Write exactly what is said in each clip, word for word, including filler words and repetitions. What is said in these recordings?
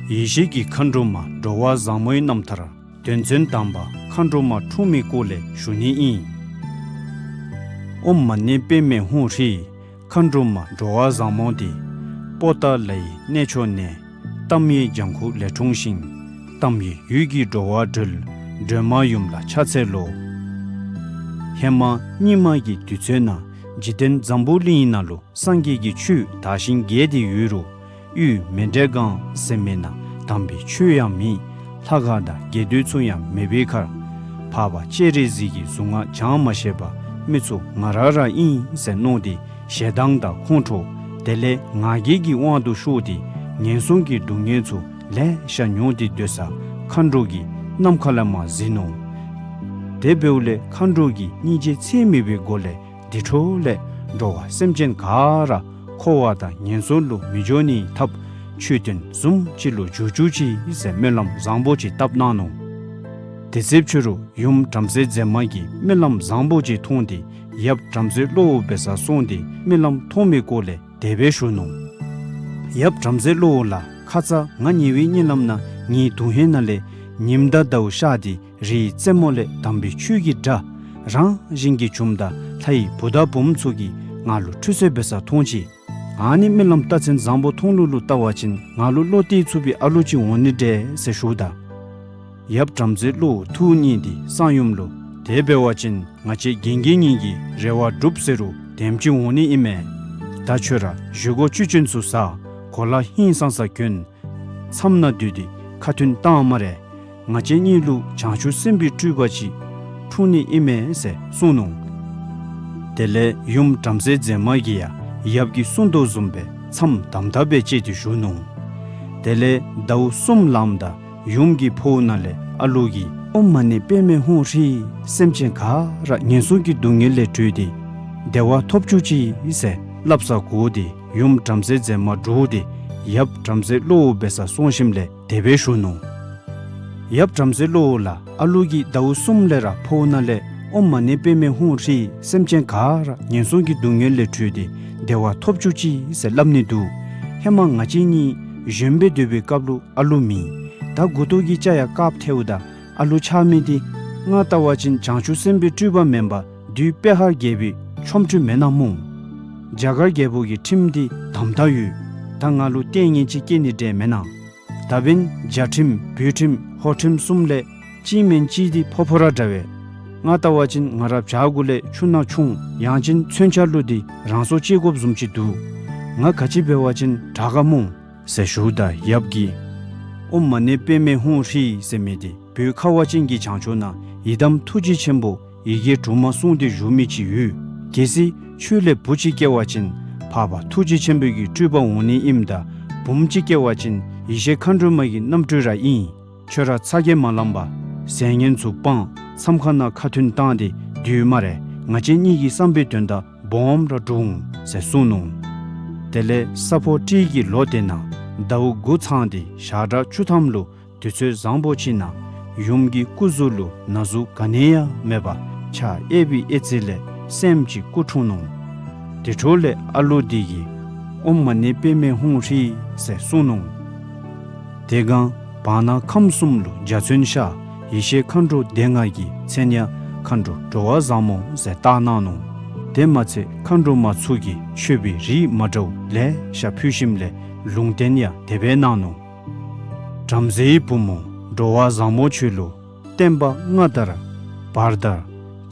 ཡེ་ཤེས་ཀྱི་མཁའ་འགྲོ་མ་འགྲོ་བ་བཟང་མོའི་རྣམ་ཐར་དོན་ཚན་དང་པ་མཁའ་འགྲོ་མ་འཁྲུངས་མི་སྐོར་ལས་ཞུ་ནི་ཨིན། ཨོཾ་མ་ཎི་པདྨེ་ཧཱུྃ་ཧྲཱིཿ། མཁའ་འགྲོ་མ་འགྲོ་བ་བཟང་མོ་འདི། པོ་ཏཱ་ལའི་གནས་མཆོག་ནས། གཏམ་ཡི་ལྗང་ཁུ་ལས་འཁྲུངས་ཤིང་། གཏམ་ཡི་འོད་ཀྱིས་འགྲོ་བ་སྒྲོལ། སྒྲོལ་མ་ཡུམ་ལ་ཕྱག་འཚལ་ལོ། ཧེ་མ་སྙིགས་མ་གི་དུས་ཚོད་ནང་འཇིག་རྟེན་འཛམ་བུ་གླིང་ནང་ལུ་སངས་རྒྱས་ཀྱི་ཆོས་དར་ཞིང་རྒྱས་ཏེ་ཡོད་རུང་ཡུལ་མཎྜལ་སྒང་ཟེར་མི་ནང་དམ་པའི་ཆོས་ཡང་མེད། ལྷ་ཁང་དང་དགེ་འདུན་ཚུ་ཡང་མེད་པའི་ཁར་འཕགས་པ་སྤྱན་རས་གཟིགས་ཀྱི་གཟུངས་སྔགས་བགྱང་མ་ཤེས་པར་མི་ཚུ་ང་ར་ར་ཨིན་ཟེར་མནོ་སྟེ་ཞེ་སྡང་དང་ཁོང་ཁྲོ་དེ་ལས་ང་རྒྱལ་གྱི་དབང་དུ་ཤོར་ཏེ་ངན་སོང་གི་སྡུག་བསྔལ་ཚུ་ལེ་ཤ་མྱོང་སྟེ་སྡོད་ས་མཁའ་འགྲོ་གིས་ནམ་མཁའ་ལས་མར་གཟིགས་ནུག། དེ་འབདཝ་ལས་མཁའ་འགྲོ་གིས་སྙིང་རྗེ་ཚད་མེད་པའི་སྒོ་ལས་འདི་འཕྲོ་ལས་འགྲོ་བ་སེམས་ཅན་ག་ར་འཁོར་བ་དང་ངན་སོང་ལུ་མི་འགྱོ་ནིའི་ཐབས་མཆོད་རྟེན་བཟུམ་ཅིག་ལུ་འགྱུར་བཅུག་ཅིག་ཟེར་སྨོན་ལམ་བཟང་པོ་ཅིག་བཏབ་གནང་ནུག། དེ་ཚེ་ཕྱི་རུ་ཡུམ་བྲམ་ཟེ་མཛེས་མ་གིས་སྨོན་ལམ་བཟང་པོ་ཅིག་མཐོང་སྟེ་ཡབ་བྲམ་ཟེ་བློ་བོ་འབད་སར་སོང་སྟེ་སྨོན་ལམ་མཐོང་མི་སྐོར་ལས་དེ་སྦེ་ཞུ་ནུག། ཡབ་བྲམ་ཟེ་བློ་བོ་ལགས། ཁ་ཙ་ང་ཉལ་བའི་གཉིད་ལམ་ནང་ངེའི་དོན་ཧིང་ནང་ལས་ཉིམ་དང་ཟླཝ་ཤར་ཏེ་རིའི་རྩེ་མོ་ལས་དམ་པའི་ཆོས་ཀྱི་སྒྲ་རང་བཞིན་གྱིས་བྱུངམ་ད་ལྷའི་བུ་དང་བུམོ་ཚུ་གིས་ང་ལུ་ཁྲུས་གསོལ་འབད་སར་མཐོང་ཅི། ཨ་ནི་སྨོན་ལམ་རྟགས་མཚན་བཟང་པོ་མཐོང་ལུགས་ལུ་བལྟ་བ་ཅིན་ང་ལུ་བློ་གཏད་ཚུགས་པའི་ཨ་ལུ་ཅིག་འོང་ནི་འདྲས་ཟེར་ཞུཝ་ད། ཡབ་བྲམ་ཟེ་བློ་བོ་ཐུགས་མཉེས་ཏེ་གསང་ཡུམ་ལུ་དེ་འབད་བ་ཅིན་ང་བཅས་རྒན་རྒས་གཉིས་ཀྱི་རེ་བ་འགྲུབ་ཟེར་རུང་དེམ་ཅིག་འོང་ནི་ཨིན་མས། ད་ཁྱོད་ར་བཞེས་སྒོ་བཅུད་ཅན་ཚུ་བཟའ། གོ་ལ་ཧིང་སངས་ས་གྱོན། མཚམས་ནང་སྡོད་དེ་ཁ་ཐུན་བཏང་སྨ་རེ། ང་བཅས་གཉིས་ལུ་བྱང་ཆུབ་སེམས་དཔའི་སྤྲུལ་པ་ཅིག་འཁྲུངས་ནི་ཨིན་མས་ཟེར་གསུངས་ནུག། དེ་ལས་ཡུམ་བྲམ་ཟེ་མཛེས་མ་གིས་ཡང་ཡབ་ཀྱིས་གསུངས་དོ་བཟུམ་སྦེ་མཚམས་དམ་དམ་སྦེ་བཅད་དེ་བཞུགས་ནུག། དེ་ལས་ཟླཝ་གསུམ་ལངམ་ད་ཡུམ་གྱི་ཕོཝ་ནང་ལས་ཨ་ལུ་གིས་ཨོཾ་མ་ཎི་པདྨེ་ཧཱུྃ་ཧྲཱིཿ། སེམས་ཅན་ག་ར་ངན་སོང་གི་སྡུག་བསྔལ་ལས་གྲོལ་ཏེ་བདེ་བ་ཐོབ་བཅུག་ཅིག་ཟེར་སླབ་ས་གོ་སྟེ་ཡུམ་བྲམ་ཟེ་མཛེས་མ་འདྲོགས་ཏེ་ཡབ་བྲམ་ཟེ་བློ་བོ་འབད་སར་སོང་ཞིནམ་ལས་དེ་སྦེ་ཞུ་ནུག། ཡབ་བྲམ་ཟེ་བློ་བོ་ལགས། ཨ་ལུ་གིས་ཟླཝ་གསུམ་ལས་ར་ཕོཝ་ནང་ལས་ཨོཾ་མ་ཎི་པདྨེ་ཧཱུྃ་ཧྲཱིཿ། སེམས་ཅན་ག་ར་ངན་སོང་གི་སྡུག་བསྔལ་ལས་གྲོལ་ཏེ་བདེ་བ་ཐོབ་བཅུག་ཅིག་ཟེར་སླབ་ནི་འདུག། ཧེ་མ་ང་བཅས་གཉིས་གཞོནམ་སྦེ་སྡོད་པའི་སྐབས་ལུ་ཨ་ལུ་མེད། ད་མགུ་ཏོ་གི་སྐྱ་ཡང་དཀརཔོ་ཐལཝ་ད་ཨ་ལུ་ཆགས་མི་འདི་ང་བལྟ་བ་ཅིན་བྱང་ཆུབ་སེམས་དཔའི་སྤྲུལ་པ་མེན་པར་བདུད་པེ་ཧར་རྒྱལ་པོའི་ཆོ་འཕྲུལ་མེན་ན་སྨོ། རྒྱ་གར་རྒྱལ་པོ་གི་ཁྲིམས་འདི་དམ་དྲག་ཡོད། ད་ང་ལུ་ལྟས་ངན་ཅིག་སྐྱེ་ནི་འདྲས་མེན་ན། ད་འབདན་རྒྱ་ཁྲིམས་བོད་ཁྲིམས་ཧོར་ཁྲིམས་གསུམ་ལས་གཅིག་མེན་གཅིག་འདི་ཕོག་ཕོག་ར་འདྲ་བས། ང་བལྟ་བ་ཅིན་ང་ར་བྱག་གུ་ལས་ཆུ་ནང་མཆོངས་ཡང་ཅིན་མཚོན་ཆ་བླུགས་ཏེ་རང་སྲོག་བཅད་དགོཔ་བཟུམ་ཅིག་འདུག། ང་ག་ཅི་འབད་བ་ཅིན་དྲག་ག་སྨོ་ཟེར་ཞུཝ་ད་ཡབ་ཀྱིས་ཨོཾ་མ་ཎི་པདྨེ་ཧཱུྃ་ཧྲཱིཿ་ཟེར་མི་འདི་བོད་ཁ་བ་ཅན་གྱི་བྱང་ཕྱོགས་ནང་ཡི་དམ་ཐུགས་རྗེ་ཆེན་པོ་ཡི་གེ་དྲུག་མ་གསུངས་ཏེ་བཞུགས་མི་ཅིག་ཡོད། གལ་སྲིད་ཁྱོད་ལས་བུ་ཅིག་སྐྱེ་བ་ཅིན་འཕགས་པ་ཐུགས་རྗེ་ཆེན་པོ་གི་སྤྲུལ་པ་འོང་ནི་ཨིནམ་ད་བུམོ་ཅིག་སྐྱེ་བ་ཅིན་ཡེ་ཤེས་མཁའ་འགྲོ་མ་གི་རྣམ་སྤྲུལ་ར་ཨིན། ཁྱོད་ར་ཚ་གྱང་མ་ལངམ་པར་ཟས་ངན་ཚུ་སྤང་མཚམས་ཁང་ནང་ཁ་ཐུན་བཏང་སྟེ་སྡོད་སྨ་རེ། ང་བཅས་གཉིས་ཀྱི་བསམ་པའི་དོན་དག་སྦོམ་ར་འགྲུབ་འོང་ཟེར་གསུངས་ནུག། དེ་ལས་ས་ཕོ་སྤྲེལ་གྱི་ལོ་དེ་ནང་ཟླཝ་དགུ་ཚང་སྟེ་ཞག་གྲངས་བཅུ་ཐམ་ལུ་དུས་ཚོད་བཟང་པོ་ཅིག་ནང་ཡུམ་གྱི་སྐུ་གཟུགས་ལུ་ན་ཟུག་ག་ནི་ཡང་མེད་པར་ཕྱག་གཡས་པའི་གཡས་རྩེ་ལས་སྲནམ་ཅིག་སྐུ་འཁྲུངས་ནུག། དེ་འཕྲོ་ལས་ཨ་ལུ་འདི་གིས་ཨོཾ་མ་ཎི་པདྨེ་ཧཱུྃ་ཧྲཱིཿ་ཟེར་གསུངས་ནུག། དེ་སྒང་བར་ན་ཁམས་གསུམ་ལུ་འཇའ་ཚོན་ཤར་ཡེ་ཤེས་མཁའ་འགྲོ་སྡེ་ལྔ་གི་མཚན་ཡང་མཁའ་འགྲོ་འགྲོ་བ་བཟང་མོ་ཟེར་བཏགས་གནང་ནུག། དེ་མ་ཚད་མཁའ་འགྲོ་མ་ཚུ་གིས་མཆོད་པའི་རིགས་མ་འདྲཝ་ལེ་ཤ་ཕུལ་ཞིནམ་ལས་ལུང་བསྟན་ཡང་དེ་སྦེ་གནང་ནུག། བྲམ་ཟེའི་བུ་མོ་འགྲོ་བ་བཟང་མོ་ཁྱོད་ལུ་སྟོན་པ་སྔ་དར་བར་དར་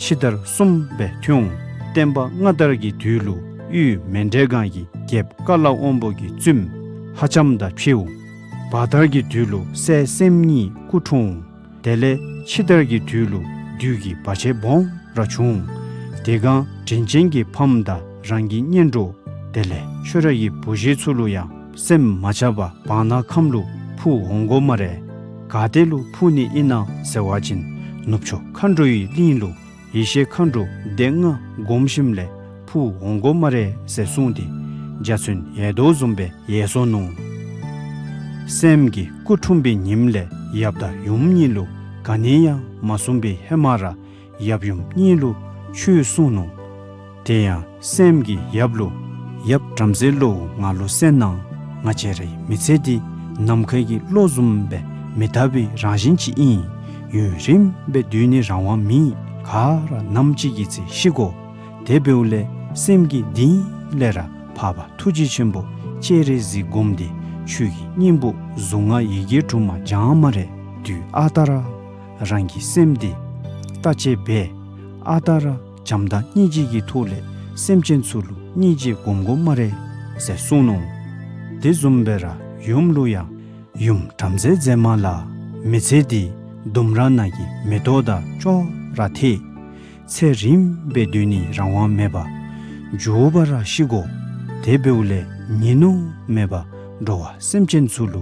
ཕྱི་དར་གསུམ་སྦེ་ཐོན་འོང་། སྟོན་པ་སྔ་དར་གྱི་དུས་ལུ་ཡུལ་མཎྜལ་སྒང་གི་རྒྱལཔོ་ཀ་ལ་དབང་པོ་གི་བཙུནམོ་ཧ་ལྕམ་དང་ཕྱད་འོང་། བར་དར་གྱི་དུས་ལུ་སྲས་སྲནམ་གཉིས་སྐུ་འཁྲུངས་འོང་། དེ་ལས་ཕྱི་དར་གྱི་དུས་ལུ་བདུད་ཀྱི་བར་ཆད་སྦོམ་ར་བྱུང་འོང་། དེ་སྒང་དྲིན་ཅན་གྱི་ཕམ་དང་རང་གི་གཉེན་གྲོགས་དེ་ལས་ཁྱོད་ར་གི་བུ་གཞི་ཚུ་ལུ་ཡང་སེམས་མ་ཆགས་པར་བར་ན་ཁམས་ལུ་འཕུར་འོང་དགོ་སྨ་རེ། ག་ཏེ་ལུ་འཕུར་ནི་ཨིན་ན་ཟེར་བ་ཅིན་ནུབ་ཕྱོགས་མཁའ་འགྲོའི་གླིང་ལུ་ཡེ་ཤེས་མཁའ་འགྲོ་སྡེ་ལྔ་བསྒོམ་ཞིནམ་ལས་འཕུར་འོང་དགོ་སྨ་རེ་ཟེར་གསུངས་ཏེ་འཇའ་ཚོན་ཡལ་དོ་བཟུམ་སྦེ་ཡལ་སོ་ནུག། སྲནམ་གྱི་སྐུ་འཁྲུངས་པའི་ཉིནམ་ལས་ཡབ་དང་ཡུམ་གཉིས་ལུ་ག་ནི་ཡང་མ་གསུངས་པའི་ཧེ་མ་ར་ཡབ་ཡུམ་གཉིས་ལུ་ཆོས་གསུངས་ནུག། དེ་ཡང་སྲནམ་གྱིས་ཡབ་ལུ་ཡབ་བྲམ་ཟེ་བློ་བོ་ང་ལུ་གསན་གནང་། ང་བཅས་རའི་མི་ཚེ་འདི་ ནམ་མཁའི་གི་གློག་བཟུམ་སྦེ་མི་རྟག་པའི་རང་བཞིན་ཅིག་ཨིན། ཡུན་རིངམོ་སྦེ་སྡོད་ནི་རང་དབང་མེད། ག་ར་ནམ་ཅིག་གི་ཚེ་ཤི་དགོ། དེ་འབདཝ་ལས་སེམས་ཀྱི་གཏིང་ལས་ར་འཕགས་པ་ཐུགས་རྗེ་ཆེན་པོ་སྤྱན་རས་གཟིགས་བསྒོམས་ཏེ་ཆོས་ཀྱི་སྙིང་པོ་གཟུངས་སྔགས་ཡི་གེ་དྲུག་མ་བགྱང་སྨ་རེ། དུས་ཨ་རྟག་ར་རང་གི་སེམས་འདི་བརྟག་དཔྱད་འབད། ཨ་རྟག་ར་བྱམས་དང་སྙིང་རྗེ་གི་ཐོག་ལས་སེམས་ཅན་ཚུ་ལུ་སྙིང་རྗེ་སྒོམ་དགོ་སྨ་རེ་ཟེར་གསུངས་ནུག། དེ་བཟུམ་སྦེ་ར་ཡུམ་ལུ་ཡང་ཡུམ་བྲམ་ཟེ་མཛེས་མ་ལགས། མི་ཚེ་འདི་ལྡུམ་ར་ནང་གི་མེ་ཏོག་དང་ཅོག་ར་འཐད། ཚེ་རིངམོ་སྦེ་སྡོད་ནི་རང་དབང་མེད་པ། མགྱོགས་པ་ར་ཤི་དགོ། དེ་འབདཝ་ལས་ཉིན་ནུབ་མེད་པར་འགྲོ་བ་སེམས་ཅན་ཚུ་ལུ་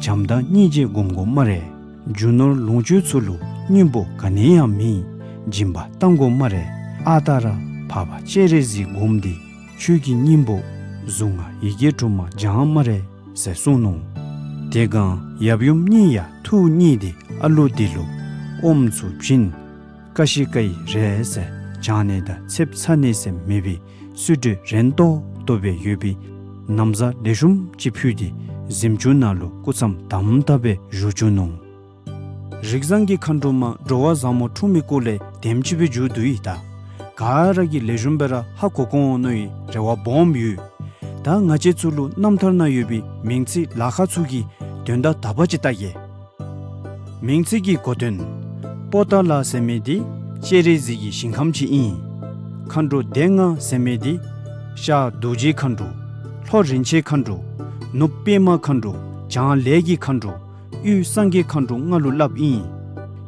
བྱམས་དང་སྙིང་རྗེ་སྒོམ་དགོ་སྨ་རེ། རྒྱུ་ནོར་ལོངས་སྤྱོད་ཚུ་ལུ་སྙིང་པོ་ག་ནི་ཡང་མེད། སྦྱིན་པ་གཏང་དགོ་སྨ་རེ། ཨ་རྟག་ར་འཕགས་པ་སྤྱན་རས་གཟིགས་བསྒོམས་ཏེ་ཆོས་ཀྱི་སྙིང་པོ་གཟུངས་སྔགས་ཡི་གེ་དྲུག་མ་བགྱང་སྨ་རེ་ཟེར་གསུངས་ནུག། དེ་སྒང་ཡབ་ཡུམ་གཉིས་ཡང་ཐུགས་མཉེས་ཏེ་ཨ་ལུ་དེ་ལུ་ཨོམ་ཚུ་བྱིན། ཀ་ཤི་ཀ་ཡི་རས་ཟེར་བྱང་ནི་དང་ཚདཔ་ཚ་ནི་ཟེར་མེད་པའི་བསིལ་དྲོད་རན་ཏོག་ཏོ་སྦེ་ཡོད་པའི་ན་བཟའ་ལེགས་ཤོམ་ཅིག་ཕུད་དེ་གཟིམ་ཅུང་ནང་ལུ་སྐུ་མཚམས་དམ་དམ་སྦེ་བཞུགས་བཅུག་ནུག། རིགས་བཟང་གི་མཁའ་འགྲོ་མ་འགྲོ་བ་བཟང་མོ་འཁྲུངས་མི་སྐོར་ལས་དེམ་ཅིག་སྦེ་མཇུག་བསྡུ་ཡི། ད་ག་ར་གིས་ལེགས་ཤོམ་སྦེ་ར་ཧ་གོ་འོང་མནོ་བའི་རེ་བ་སྦོམ་ཡོད། ད་ང་བཅས་ཚུ་ལུ་རྣམ་ཐར་ནང་ཡོད་པའི་མིང་ཚིག་ལ་ཁག་ཚུ་གི་དོན་དག་དག་པ་ཅིག་བལྟ་གེ། མིང་ཚིག་གི་གོ་དོན། པོ་ཏ་ལ་ཟེར་མི་འདི་སྤྱན་རས་གཟིགས་ཀྱི་ཞིང་ཁམས་ཅིག་ཨིན། མཁའ་འགྲོ་སྡེ་ལྔ་ཟེར་མི་འདི་ཤར་རྡོ་རྗེ་མཁའ་འགྲོ། ལྷོ་རིན་ཆེན་མཁའ་འགྲོ། ནུབ་པདྨ་མཁའ་འགྲོ། བྱང་ལས་ཀྱི་མཁའ་འགྲོ། དབུས་སངས་རྒྱས་མཁའ་འགྲོ་ལྔ་ལུ་སླབ་ཨིན།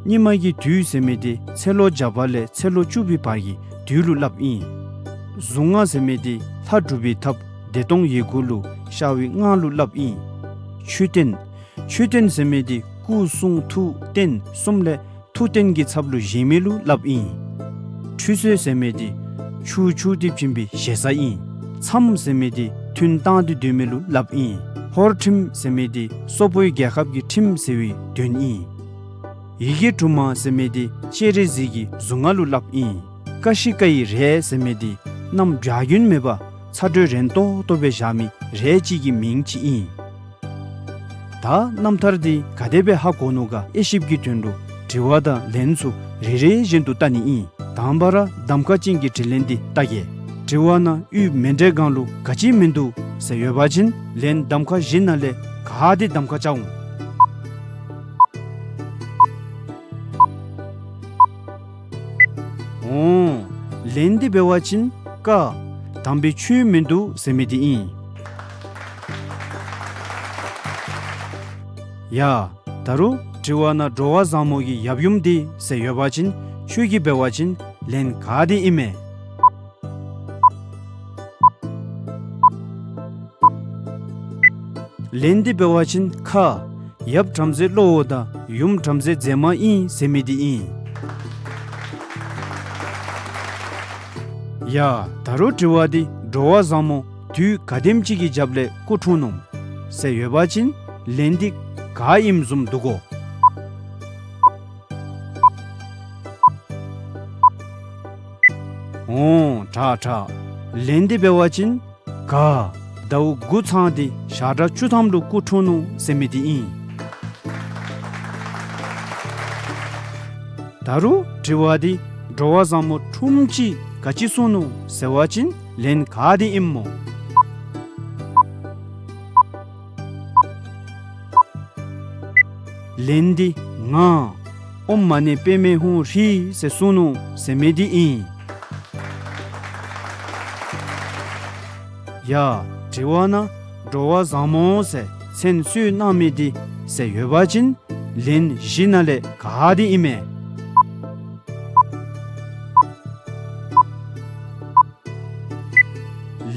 སྙིགས་མ་གི་དུས་ཟེར་མི་འདི་ཚེ་ལོ་བརྒྱ་པ་ལས་ཚེ་ལོ་བཅུ་པའི་བར་གྱི་དུས་ལུ་སླབ་ཨིན། གཟུངས་སྔགས་ཟེར་མི་འདི་ལྷ་སྒྲུབ་པའི་ཐབས་བདེ་སྟོང་ཡི་གུ་ལུ་ཤར་དབུས་ལྔ་ལུ་སླབ་ཨིན། མཆོད་རྟེན། མཆོད་རྟེན་ཟེར་མི་འདི་སྐུ་གསུང་ཐུགས་རྟེན་གསུམ་ལས་ཐུགས་རྟེན་གྱི་ཚབ་ལུ་བཞེངས་མི་ལུ་སླབ་ཨིན། ཁྲུས་གསོལ་ཟེར་མི་འདི་ཆུ་ཆུ་སྟེ་བྱིན་པའི་ཞེ་ས་ཨིན། མཚམས་ཟེར་མི་འདི་ཐུན་བཏང་སྟེ་སྡོད་མི་ལུ་སླབ་ཨིན། ཧོར་ཁྲིམས་ཟེར་མི་འདི་སོག་པོའི་རྒྱལ་ཁབ་ཀྱི་ཁྲིམས་ཟེར་བའི་དོན་ཨིན། ཡི་གེ་དྲུག་མ་ཟེར་མི་འདི་སྤྱན་རས་གཟིགས་ཀྱི་གཟུངས་སྔགས་ལུ་སླབ་ཨིན། ཀ་ཤི་ཀ་ཡི་རས་ཟེར་མི་འདི་གནམ་བྱཱར་རྒྱུན་མེད་པར་ཚ་དྲོད་རན་ཏོག་ཏོ་སྦེ་བཞག་མི་རས་ཅིག་གི་མིང་ཅིག་ཨིན། ད་རྣམ་ཐར་འདི་ག་དེ་སྦེ་ཧ་གོ་ནུག་ག་དབྱེ་ཞིབ་ཀྱི་དོན་ལུ་དྲི་བ་དང་ལན་ཚུ་རེ་རེ་བཞིན་དུ་བལྟ་ནི་ཨིན། དང་པ་ར་གདམ་ཁ་ཅན་གྱི་དྲི་ལན་འདི་བལྟ་གེ། དྲི་བ་ནང་དབུས་མཎྜལ་སྒང་ལུ་ག་ཅི་མིན་འདུག་ཟེར་ཡོད་པ་ཅིན་ལན་གདམ་ཁ་བཞི་ནང་ལས་ག་འདི་གདམ་ཁ་རྐྱབ་འོང་། འོང་། ལན་འདི་འབད་བ་ཅིན་ཀ། དམ་པའི་ཆོས་མིན་འདུག་ཟེར་མི་འདི་ཨིན། ཡ། ད་རུང་དྲི་བ་ནང་འགྲོ་བ་བཟང་མོ་གི་ཡབ་ཡུམ་འདི་ཟེར་ཡོད་པ་ཅིན་ཁྱོད་ཀྱིས་འབད་བ་ཅིན་ལན་ག་འདི་ཨིན་མས། ལན་འདི་འབད་བ་ཅིན་ཁ། ཡབ་བྲམ་ཟེ་བློ་བོ་དང་ཡུམ་བྲམ་ཟེ་མཛེས་མ་ཨིན་ཟེར་མི་འདི་ཨིན། ཡ། ད་རུང་དྲི་བ་འདི་འགྲོ་བ་བཟང་མོ་དུས་ག་དེམ་ཅིག་གི་རྒྱབ་ལས་སྐུ་འཁྲུངས་ནུག་ཟེར་ཡོད་པ་ཅིན་ལན་འདི་ག་ཨིནམ་བཟུམ་འདུག་གོ། འོང་། དྲག་དྲག། ལན་འདི་འབད་བ་ཅིན་ག། ཟླཝ་དགུ་ཚང་སྟེ་ཞག་གྲངས་བཅུ་ཐམ་ལུ་སྐུ་འཁྲུངས་ནུག་ཟེར་མི་འདི་ཨིན། ད་རུང་དྲི་བ་འདི་འགྲོ་བ་བཟང་མོ་འཁྲུངས་ཅི་ག་ཅི་གསུངས་ནུག་ཟེར་བ་ཅིན་ལན་ག་འདི་ཨིནམ་སྨོ། ལན་འདི་ང་། ཨོཾ་མ་ཎི་པདྨེ་ཧཱུྃ་ཧྲཱིཿ་ཟེར་གསུངས་ནུག་ཟེར་མི་འདི་ཨིན། ཡ། དྲི་བ་ནང་འགྲོ་བ་བཟང་མོ་ཟེར་མཚན་གསོལ་གནང་མི་འདི་ཟེར་ཡོད་པ་ཅིན་ལན་བཞི་ནང་ལས་ག་འདི་ཨིན་མས།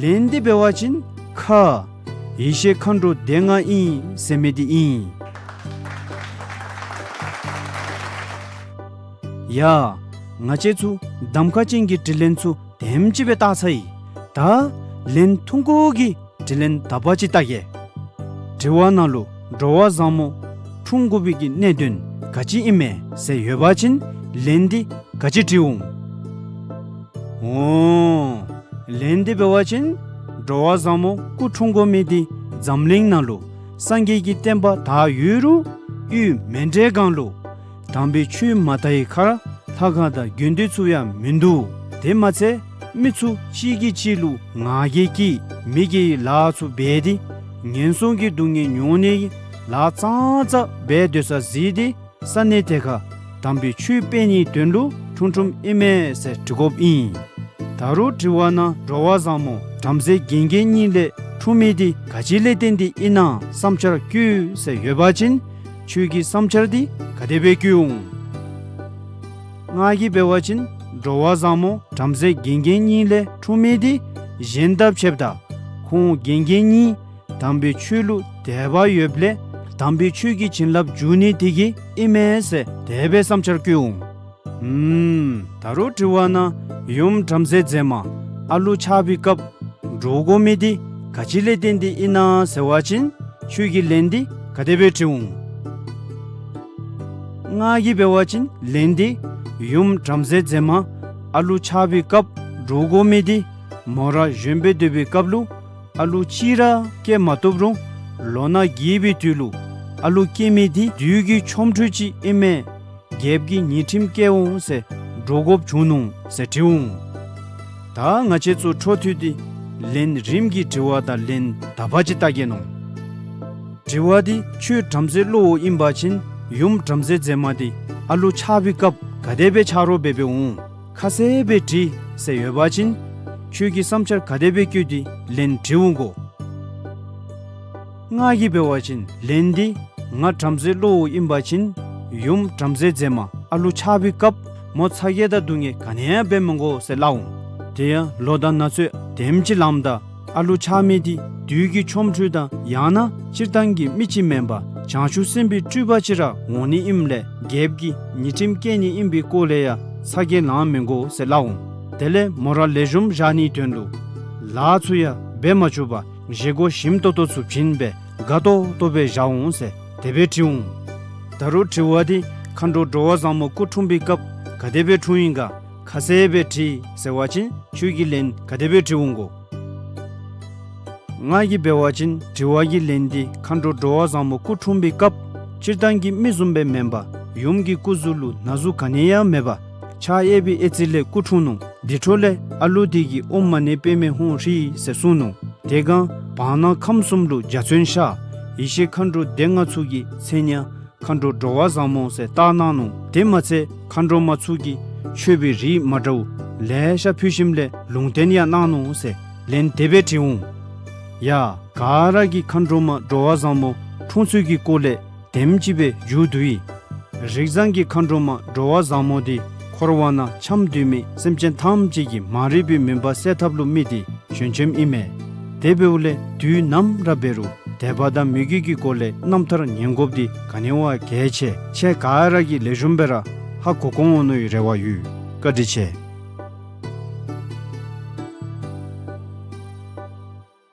ལན་འདི་འབད་བ་ཅིན་ཁ། ཡེ་ཤེས་མཁའ་འགྲོ་སྡེ་ལྔ་ཨིན་ཟེར་མི་འདི་ཨིན། ཡ། ང་བཅས་ཚུ་གདམ་ཁ་ཅན་གྱི་དྲི་ལན་ཚུ་དེམ་ཅིག་སྦེ་བལྟ་ཚར་ཡི། ད་ལན་ཐུང་ཀུ་གི་དྲི་ལན་དག་པ་ཅིག་བལྟ་གེ། དྲི་བ་ནང་ལུ་འགྲོ་བ་བཟང་མོ་འཁྲུངས་དགོ་པའི་གི་གནད་དོན་ག་ཅི་ཨིན་མས་ཟེར་ཡོད་པ་ཅིན་ལན་འདི་ག་ཅི་འབྲི་འོང་། འོང་། ལན་འདི་འབད་བ་ཅིན་འགྲོ་བ་བཟང་མོ་སྐུ་འཁྲུངས་དགོ་མི་འདི་འཛམ་གླིང་ནང་ལུ་ སངས་རྒྱས་ཀྱི་བསྟན་པ་དར་ཡོད་རུང་ཡུལ་མཎྜལ་སྒང་ལུ་དམ་པའི་ཆོས་མ་དར་བའི་ཁར་ལྷ་ཁང་དང་དགོན་སྡེ་ཚུ་ཡང་མིན་འདུག། དེ་མ་ཚད་མི་ཚུ་གཅིག་གིས་གཅིག་ལུ་ང་རྒྱལ་གྱིས་མི་དགེ་བའི་ལཱ་ཚུ་འབད་དེ་ངན་སོང་གི་སྡུག་བསྔལ་མྱོང་ནི་ལཱ་ཙང་ཙ་འབད་སྡོད་ས་གཟིགས་ཏེ་ས་གནས་དེ་ཁར་དམ་པའི་ཆོས་སྤེལ་ནིའི་དོན་ལུ་འཁྲུངས་འཁྲུངསམ་ཨིན་མས་ཟེར་དྲི་དགོཔ་ཨིན། ད་རུང་དྲི་བ་ནང་འགྲོ་བ་བཟང་མོ་བྲམ་ཟེ་རྒན་རྒོན་གཉིས་ལས་འཁྲུངས་མི་འདི་ག་ཅི་ལས་བརྟེན་ཏེ་ཨིན་ན་བསམ་འཆར་བསྐྱོད་ཟེར་ཡོད་པ་ཅིན་ཁྱོད་ཀྱི་བསམ་འཆར་འདི་ག་དེ་སྦེ་བསྐྱོད་འོང་། ང་གིས་འབད་བ་ཅིན་འགྲོ་བ་བཟང་མོ་བྲམ་ཟེ་རྒན་རྒོན་གཉིས་ལས་འཁྲུངས་མི་འདི་གཞན་དང་ཕྱདཔ་ད་ཁོང་རྒན་རྒོན་གཉིས་དམ་པའི་ཆོས་ལུ་དད་པ་ཡོདཔ་ལས་དམ་པའི་ཆོས་ཀྱི་བྱིན་རླབས་འཇུག་ནི་དེ་གིས་ཨིན་མས་ཟེར་དེ་སྦེ་བསམ་འཆར་བསྐྱོད་འོང་། ཨུམ། ད་རུང་དྲི་བ་ནང་ཡུམ་བྲམ་ཟེ་མཛེས་མ་ཨ་ལུ་ཆགས་པའི་སྐབས་འདྲོག་དགོ་མི་འདི་ག་ཅི་ལས་བརྟེན་ཏེ་ཨིན་ན་ཟེར་བ་ཅིན་ཁྱོད་ཀྱིས་ལན་འདི་ག་དེ་སྦེ་དྲི་འོང་། ང་གིས་འབད་བ་ཅིན་ལན་འདི་ཡུམ་བྲམ་ཟེ་མཛེས་མ་ཨ་ལུ་ཆགས་པའི་སྐབས་འདྲོག་དགོ་མི་འདི་མོ་ར་གཞོན་པའི་སྡོད་པའི་སྐབས་ལུ་ཨ་ལུ་གཅིག་ར་སྐྱེ་མ་བཏུབ་རུང་ལོ་ན་རྒས་པའི་དུས་ལུ་ཨ་ལུ་སྐྱེ་མི་འདི་བདུད་ཀྱི་ཆོ་འཕྲུལ་ཅིག་ཨིན་མས། རྒྱལཔོ་གིས་ཉེས་ཁྲིམས་བཀལ་འོང་ཟེར་འདྲོག་དགོཔ་བྱུང་ནུག་ཟེར་དྲི་འོང་། ད་ང་བཅས་ཚུ་འཕྲོ་མཐུད་དེ་ལན་རིམ་གྱིས་དྲི་བ་དང་ལན་དག་པ་ཅིག་བལྟ་གེ་ནོ། དྲི་བ་འདི་ཁྱོད་བྲམ་ཟེ་བློ་བོ་ཨིན་པ་ཅིན་ཡུམ་བྲམ་ཟེ་མཛེས་མ་འདི་ཨ་ལུ་ཆགས་པའི་སྐབས་ག་དེ་སྦེ་ཆ་རོགས་འབད་འབདཝ་འོང་ཁ་གསལ་སྦེ་དྲིས་ཟེར་ཡོད་པ་ཅིན་ཁྱོད་ཀྱི་བསམ་འཆར་ག་དེ་སྦེ་བསྐྱོད་དེ་ལན་དྲི་འོང་གོ། ང་གིས་འབད་བ་ཅིན་ལན་འདི་ང་བྲམ་ཟེ་བློ་བོ་ཨིན་པ་ཅིན་ཡུམ་བྲམ་ཟེ་མཛེས་མ་ཨ་ལུ་ཆགས་པའི་སྐབས་མོ་ཚ་གྱང་དང་སྡུག་བསྔལ་ག་ནི་ཡང་འབད་མི་དགོ་ཟེར་སླབ་འོང་། དེ་ཡང་ལོ་དང་ན་ཚོད་དེམ་ཅིག་ལངམ་ད་ཨ་ལུ་ཆགས་མི་འདི་བདུད་ཀྱི་ཆོ་འཕྲུལ་དང་ཡང་ན་སྤྱིར་བཏང་གི་མི་གཅིག་མེན་པར་བྱང་ཆུབ་སེམས་དཔའི་སྤྲུལ་པ་ཅིག་ར་འོང་ནི་ཨིནམ་ལས་རྒྱལཔོ་གིས་ཉེས་ཁྲིམས་བཀལ་ནི་ཨིན་པའི་སྐོར་ལས་ཡང་ཚ་གྱང་ལང་མི་དགོ་ཟེར་སླབ་འོང་། དེ་ལས་མོ་ར་ལེགས་ཤོམ་བཞག་ནིའི་དོན་ལུ་ལཱ་ཚུ་ཡང་འབད་མ་བཅུག་པར་བཞེས་སྒོ་ཞིམ་ཏོང་ཏོ་ཚུ་བྱིན་སྦེ་དགའ་ཏོག་ཏོ་སྦེ་བཞག་འོང་ཟེར་དེ་སྦེ་དྲི་འོང་། ད་རུང་དྲི་བ་འདི་མཁའ་འགྲོ་འགྲོ་བ་བཟང་མོ་སྐུ་འཁྲུངས་པའི་སྐབས་ག་དེ་སྦེ་འཁྲུངས་ཡི་ག་ཁ་གསལ་སྦེ་དྲིས་ཟེར་བ་ཅིན་ཁྱོད་ཀྱིས་ལན་ག་དེ་སྦེ་དྲི་འོང་གོ། ང་གིས་འབད་བ་ཅིན་དྲི་བ་གི་ལན་འདི་མཁའ་འགྲོ་འགྲོ་བ་བཟང་མོ་སྐུ་འཁྲུངས་པའི་སྐབས་སྤྱིར་བཏང་གི་མི་བཟུམ་སྦེ་མེན་པར་ཡུམ་གྱི་སྐུ་གཟུགས་ལུ་ན་ཟུག་ག་ནི་ཡང་མེད་པར་ཕྱག་གཡས་པའི་གཡས་རྩེ་ལས་སྐུ་འཁྲུངས་ནུག། དེ་འཕྲོ་ལས་ཨ་ལུ་དེ་གིས་ཨོཾ་མ་ཎི་པདྨེ་ཧཱུྃ་ཧྲཱིཿ་ཟེར་གསུངས་ནུག། དེ་སྒང་བར་སྣང་ཁམས་གསུམ་ལུ་འཇའ་ཚོན་ཤར་ཡེ་ཤེས་མཁའ་འགྲོ་སྡེ་ལྔ་ཚུ་གི་མཚན་ཡང་མཁའ་འགྲོ་འགྲོ་བ་བཟང་མོ་ཟེར་བཏགས་གནང་ནུག། དེ་མ་ཚད་མཁའ་འགྲོ་མ་ཚུ་གིས་མཆོད་པའི་རིགས་མ་འདྲཝ་ལེ་ཤ་ཕུལ་ཞིནམ་ལས་ལུང་བསྟན་ཡང་གནང་ནུག་ཟེར་ལན་དེ་སྦེ་དྲི་འོང་། ཡ་ག་ར་གིས་མཁའ་འགྲོ་མ་འགྲོ་བ་བཟང་མོ་འཁྲུངས་ཚུལ་གྱི་སྐོར་ལས་དེམ་ཅིག་སྦེ་མཇུག་བསྡུ་ཡི། རིགས་བཟང་གི་མཁའ་འགྲོ་མ་འགྲོ་བ་བཟང་མོ་འདི་འཁོར་བ་ནང་འཁྱམས་སྡོད་མི་སེམས་ཅན་ཐམས་ཅད་ཀྱི་མ་རིག་པའི་མུན་པ་སེལ་ཐབས་ལུ་དམིགས་ཏེ་བྱོན་བྱོནམ་ཨིན་མས། དེ་འབདཝ་ལས་དུས་ནམ་ར་འབད་རུང་དད་པ་དང་མོས་གུས་ཀྱི་སྒོ་ལས་རྣམ་ཐར་ཉན་དགོཔ་འདི་ག་ནི་བ་གལ་ཆེ། ཁྱེད་ག་ར་གིས་ལེགས་ཤོམ་སྦེ་ར་ཧ་གོ་གོ་འོང་མནོ་བའི་རེ་བ་ཡོད། བཀའ་དྲིན་ཆེ།